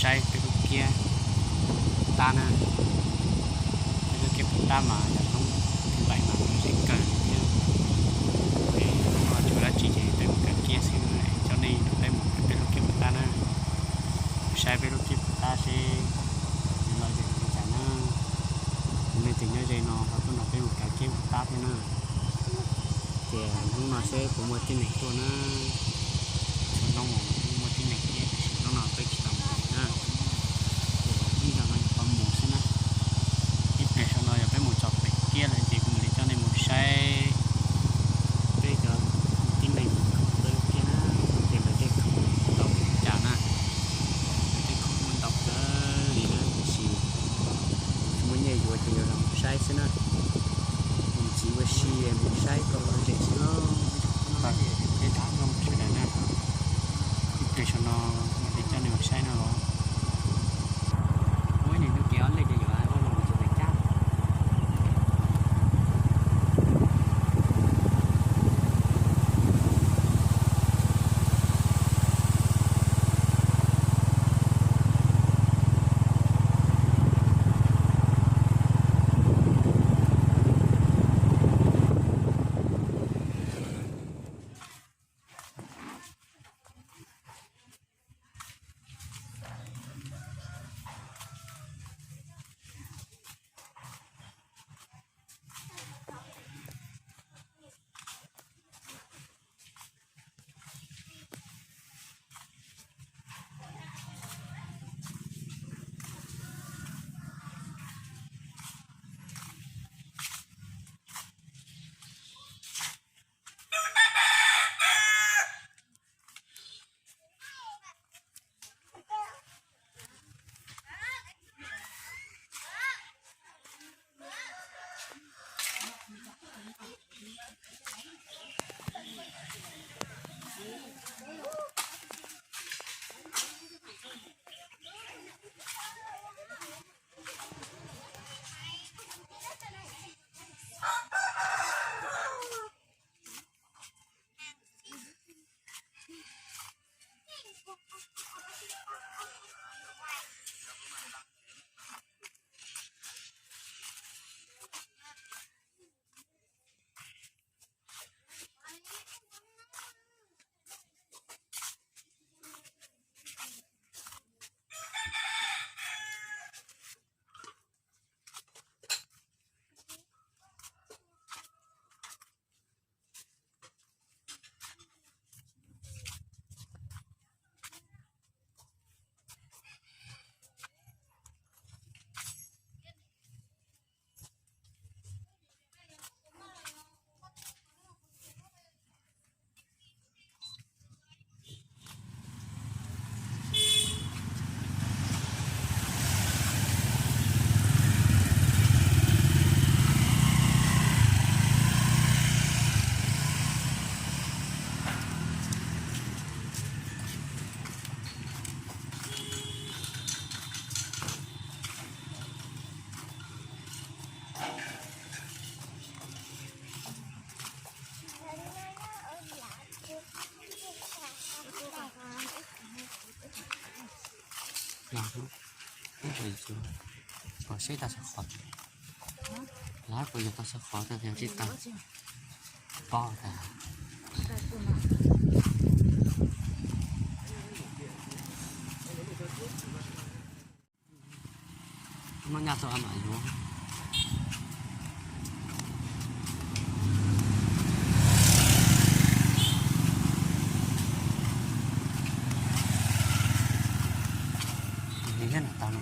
Saib peb lub kiab tab na, peb lub kiab tab mas yog hnub thứ bảy mas muaj zeb kawg li thiab. Ces hnub no tsis ua dab tsi ces peb mus kawm kiab xwb, coj nej nrog peb mus kawm peb lub kiab tab na. Saib peb lub kiab tab seb nws los zoo li cas na. Kuv leej twg nyob ze no ho tuaj nrog peb mus kawm kiab tab thiab na. Ces hnub no seb puas muaj tib neeg tuaj na. Txhua hnub muaj tib neeg thiab tiam sis hnub no peb tsis tau mus na. Ces ib zaug no yog peb mus xwb na. Ib pliag sau no yog peb mus txog pem kiab lawm ces kuv mam li coj nej mus saib peb cov tib neeg mus khoom peb lub kiab na, ces lawv tej khoom ntau cas na. Lawv tej khoom muaj ntau kawg li na, tiam sis tsis muaj nyiaj yuav ces yuav los mus saib xwb na. Mus txiv ua si mus saib kom lom zem xwb lauj. Peb dab zoo sawv daws na. Ib pliag sau no mam li coj nej mus saib no los. Muaj ib niag ntug kev ob lej ces yuav ua los mus txog pem cab. Los, ib pliag xwb, seb tau xov qhov, lawv puas yog tau xov qhov tau yog tsis tau, pom tas. Muab nyaj txog mam yuav. Nws thiab nws tau no.